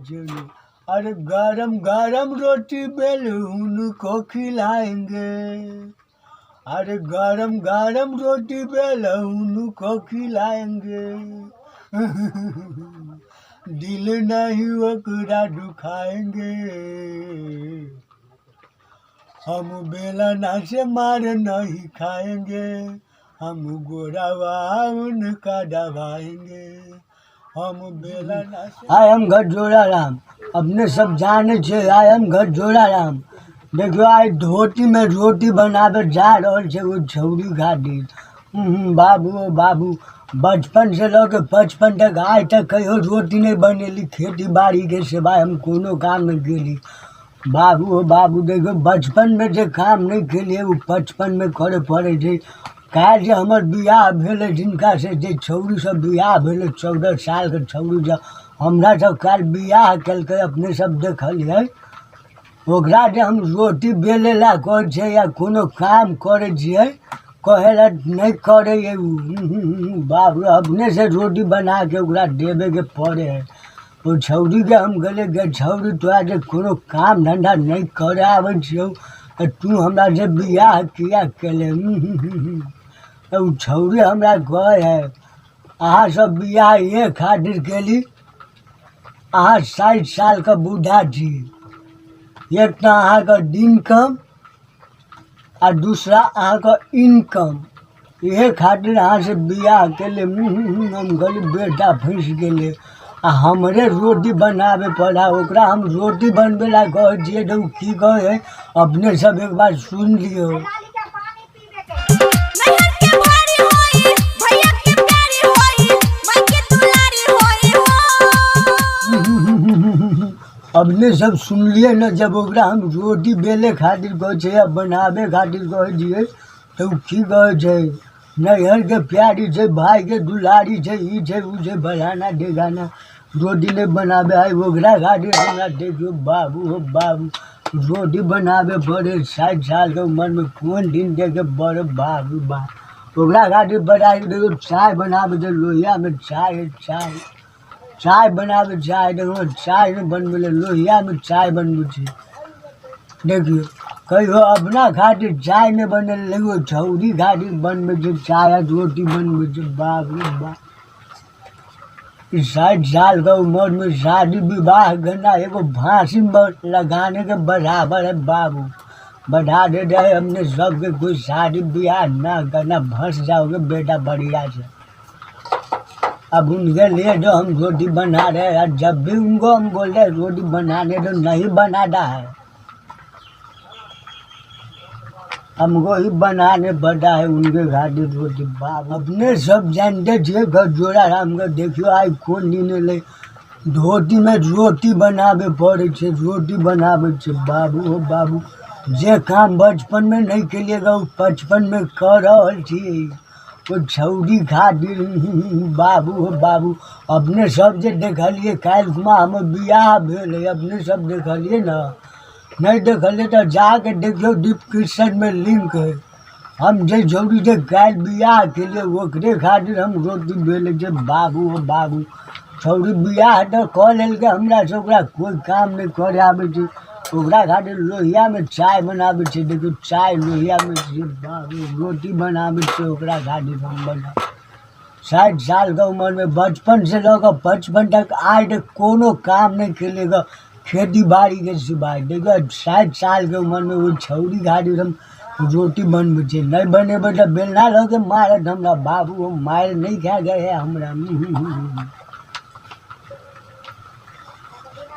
छै। अरे गरम गरम रोटी बेल उनको खिलाएंगे, अरे गरम गरम रोटी बेल उनको खिलाएंगे, दिल नहीं ओकरा दुखाएंगे, हम बेलना से मार नहीं खाएंगे, हम गोरावा उनका दबाएंगे, हम बेलना से। आइ हम घर जोड़ा राम, अपने सब जानै छै। आइ हम घर जोड़ा राम। देखियौ, आइ धोतीमे रोटी बनाबै जा रहल छै ओ छौरी खातिर। बाबू ओ बाबू, बचपनसँ लऽ कऽ 55 तक आइ तक कहियो रोटी नहि बनेली। खेती बाड़ीके सिवाय हम कोनो काम नहि केली। बाबू ओ बाबू, देखियौ, बचपनमे जे काम नहि केलियै ओ 55मे करय पड़ै छै। काल्हि जे हमर बियाह भेलै, जिनकासँ जे छौड़ीसँ बियाह भेलै, 14 सालके छौड़ी जे हमरासँ काल्हि बियाह केलकै, अपने सब देखलियै। ओकरा जे हम रोटी बेलै लए कहै छियै या कोनो काम करै छियै कहै लए, नहि करैए ओ। बाप रे, अपनेसँ रोटी बना कऽ ओकरा देबयके पड़ै हइ। ओ छौड़ीके हम कहलियै, गे छौड़ी, तोरा जे कोनो काम धन्धा नहि करय आबै छियौ तऽ तू हमरा से बियाह किया केले? तऽ ओ छौड़ी हमरा कहै हइ, अहाँ सब बियाह इहे खातिर केली, अहाँ 60 सालके बूढ़ा छी, एक तऽ अहाँके दिन कम आ दूसरा अहाँके इनकम, इहे खातिर अहाँसँ बियाह केली। हम कहली, बेटा फँसि गेलै आ हमरे रोटी बनाबे पड़ा। ओकरा हम रोटी बनबै लए कहै छियै तऽ ओ की कहै हइ, अपने सब एक बार सुनि लियौ। नैहर के भारी होई, भैया के प्यारी होई, माई के दुलारी होई हो। अपने सब सुनलियै ने, जब ओकरा हम रोटी बेले खातिर कहै छियै आ बनाबै खातिर कहै छियै तऽ ओ की कहै छै? नैहरके प्यारी छै, भायके दुलारी छै, ई छै, ओ छै, फलाना ढेकाना, रोटी नहि बनाबै आइ ओकरा खातिर हमरा। देखियौ बाबू हो बाबू, रोटी बनाबै पड़ै 60 सालके उमरमे। कोन दिन देखे बड़ बाबू बाप, ओकरा खातिर बना। देखियौ, चाय बनाबै छै लोहियामे। चाय चाय चाय बनाबै, चाय। देखो, चाय नहि बनबै लए लोहियामे चाय बनबै छै। देखियौ, कहियो अपना खातिर चाय नहि बनेलै, देखियौ, छौरी खातिर बनबै छै चाय आ रोटी बनबै छै। बाप रे बाप, ई 60 सालके उमरमे शादी विवाह करना एगो फांसी लगाने के बराबर है। बाबू बढ़ा दे रहे हमने सबके, कोई शादी ब्याह ना करना, फंस जाओगे बेटा बढ़िया से। अब उनके लिए जो हम रोटी बना रहे हैं, जब भी उनको हम बोल रहे हैं रोटी बनाने तो नहीं बनाता है, हमको ही बनाने पड़ता है उनके खातिर रोटी। बाप, अपने सब जानते छियै घर जोड़ा रामके। देखियौ, आइ कोन दिन एलै, धोतीमे रोटी बनाबे पड़ै छै, रोटी बनाबै छै। बाबू हो बाबू, जे काम बचपनमे नहि केलियै ओ 55मे कऽ रहल छियै ओ छौरी खातिर। बाबू हो बाबू, अपने सब जे देखलियै, काल्हि खुमा हमर बियाह भेलै, अपने सब देखलियै ने? नहि देखलियै तऽ जाके देखियौ, डिस्क्रिप्शनमे लिंक हइ। हम जे छौरी जे काल्हि बियाह केलियै, ओकरे खातिर हम रोटी बेलै छियै। बाबू हो बाबू, छौरी बियाह तऽ कऽ लेलकै हमरासँ, ओकरा कोइ काम नहि करय आबै छै, ओकरा खातिर लोहियामे चाय बनाबै छियै। देखियौ, चाय लोहियामे छै। बाबू, रोटी बनाबै छियै ओकरा खातिर हम बना 60 सालके उमरमे। बचपनसँ लऽ कऽ 55 तक आइ तक कोनो काम नहि केलियै गऽ खेती बाड़ीके सिवाय। देखियौ, 60 सालके उमरमे ओहि छौरी खातिर हम रोटी बनबै छियै। नहि बनेबै तऽ बेलना लऽ कऽ मारत हमरा। बाबू, हम मारि नहि खाए गए है हमरा।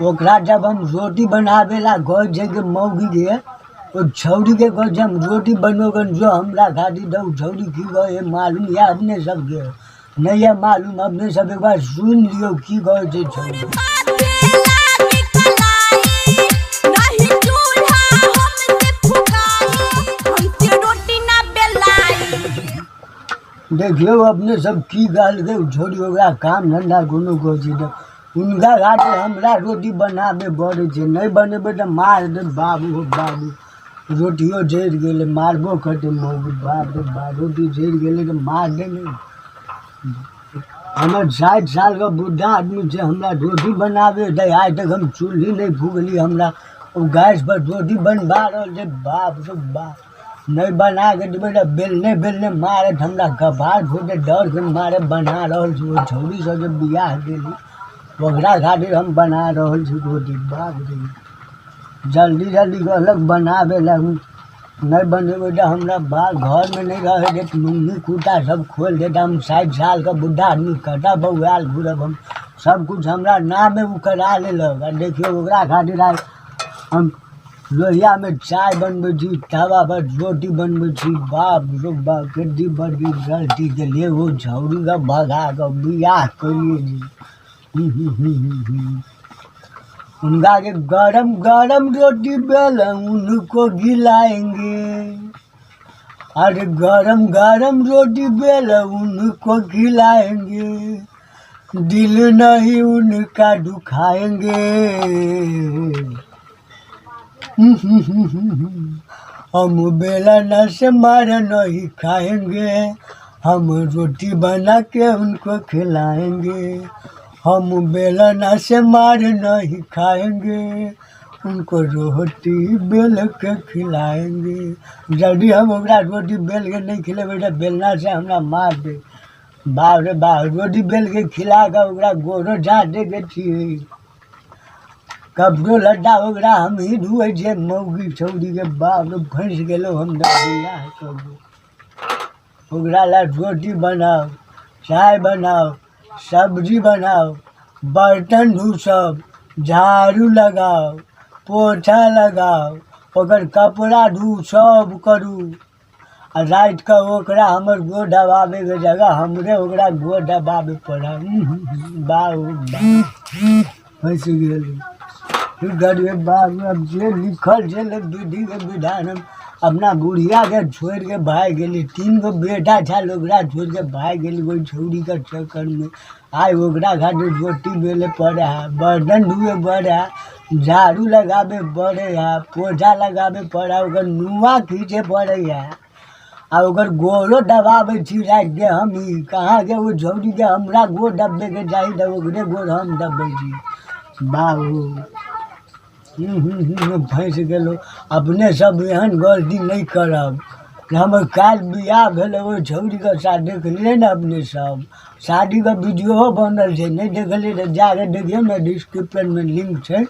ओकरा जब हम रोटी बनाबै लए कहै छियै कि मौगीके, ओ छौरीके कहै छियै, हम रोटी बनबऽ जो हमरा खातिर, तऽ ओ छौरी की कहै हइ, मालूम यऽ अपने सबके? नहि यऽ मालूम? अपने सब एक बार सुनि लियौ की कहै छै छौरी। पाथे लागी कलाई, नहीं चूल्हा हमसे फुकाई, हमसे रोटी ना बेलाई। देखियौ, अपने सब की कहलकै ओ छौरी। ओकरा काम धन्धा कोनो कहै छै तऽ हुनका खातिर हमरा रोटी बनाबे पड़ै छै, नहि बनेबै तऽ मार देत। बाबू हो बाबू, रोटियो जरि गेलै, मारबो करतै मौगी। बाप रे बाप, रोटी जरि गेलै तऽ मार दे ने। हमर 60 सालके बुढ़ा आदमी छै, हमरा रोटी बनाबे दै। आइ तक हम चूल्ही नहि फूकली। हमरा ओ गैसपर रोटी बनबा रहल छै। बाप रे बाप, नहि बना कऽ देबै तऽ बेलने बेलने मारत हमरा। कपार फूटत डरके मारे। बना रहल छी। ओहि छौड़ीसँ जे बियाह केली, ओकरा खातिर हम बना रहल छी रोटी। बाप रे, जल्दी जल्दी कहलक बनाबै लए। नहि बनेबै तऽ हमरा बाल घरमे नहि रहै देत। लुङ्गी कुर्ता सब खोलि देत। हम 60 सालके बुढ़ा आदमी कतऽ बौआयल घुरब हम? सबकिछु हमरा नामे ओ करा लेलक। आ देखियौ, ओकरा खातिर आइ हम लोहियामे चाय बनबै छी, तवापर रोटी बनबै छी। बाप रो बाप, कतेक बड़की गलती केलियै ओ छौड़ीके भगा कऽ बियाह केलियै जी। उनका के गरम गरम रोटी बेल उनको खिलाएंगे। अरे गरम गरम रोटी बेल उनको खिलाएंगे, दिल नहीं उनका दुखाएंगे। हम बेलना से मार नहीं खाएंगे, हम रोटी बना के उनको खिलाएंगे। हम बेलना से मार नहीं खाएंगे, उनको रोटी बेल के खिलाएंगे। जल्दी हम ओकरा रोटी बेल के नहि खिलेबै तऽ बेलना से हमरा मार दे। बाप रे बाप, रोटी बेल के खिला कऽ ओकरा गोरो झाँटैके छियै। कपड़ो लत्ता ओकरा हमही धोअै छियै मौगी छौड़ीके। बाप रे, फँसि गेलहुँ हम तऽ बियाह कऽ के। ओकरा लए रोटी बनाउ, चाय बनाउ, सब्जी बनाउ, बर्तन धो, सब झाड़ू लगाउ, पोछा लगाउ, ओकर कपड़ा धो, सब करू। आ रातिके ओकरा हमर गोड़ दबाबैके जगह हमरे ओकरा गोड़ दबाबै पड़ल। बाप रे बाप, फँसि गेली। की करियै बाप रे, जे लिखल छै ने विधिके विधान। हम अपना बुढ़ियाके छोड़ि कऽ भागि गेली। तीन गो बेटा छल, ओकरा छोड़ि कऽ भागि गेली ओहि छौड़ीके चक्करमे। आइ ओकरा खातिर रोटी बेले पड़ै हइ, बर्तन धोए पड़ै हइ, झाड़ू लगाबे पड़ै हइ, पोछा लगाबे पड़ै हइ, ओकर नुआ खींचे पड़ै हइ आ ओकर गोरो दबाबै छी रातिके हमही। कहाँके ओ छौड़ीके हमरा गोर दबबैके चाही तऽ ओकरे गोर हम दबबै छी। बाबू, फँसि गेलहुँ। अपने सब एहन गलती नहि करब। हमर काल्हि बियाह भेलै ओहि छौड़ीके साथ, देखलियै ने अपने सब? शादीके वीडियोओ बनल छै। नहि देखलियै तऽ जाके देखियौ ने, डिस्क्रिप्शनमे लिंक छै।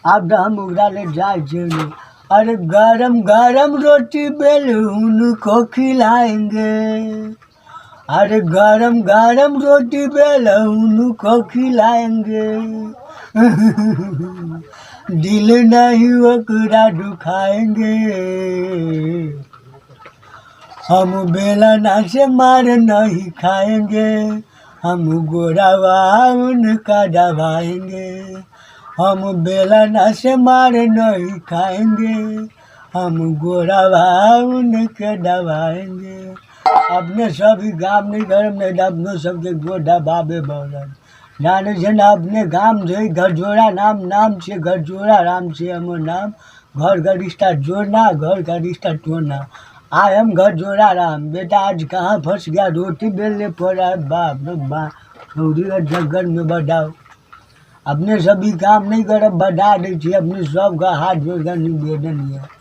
आब तऽ हम ओकरा लए जाइ छियै। अरे गरम गरम रोटी बेल उनको खिलाएंगे। अरे गरम गरम रोटी बेल उनको खिलाएंगे, दिल नहीं ओकरा दुखाएंगे। हम बेलना से मार नहीं खाएंगे, हम गोड़वा उनका दबाएंगे। हम बेलना से मार नहीं खाएंगे, हम गोड़वा उनके दबाएंगे। अपने सब ई गाम नहि करब, नहि तऽ अपनो सबके गोड़ दबाबे पड़त। जानै छै ने अपने? गाम छै घरजोड़ा नाम, नाम छै घरजोड़ा राम छै हमर नाम। घर का रिश्ता जोड़ना, घर का रिश्ता तोड़ना। I am घरजोड़ा Ram. बेटा आज कहाँ फंस गया? रोटी बेलने पड़ रहा है। बाप रे बाप, छौड़ी के चक्कर में। बताओ, अपने सब ई काम नहि करब, बता दै छी। अपने सबके हाथ जोड़ि कऽ निवेदन यऽ।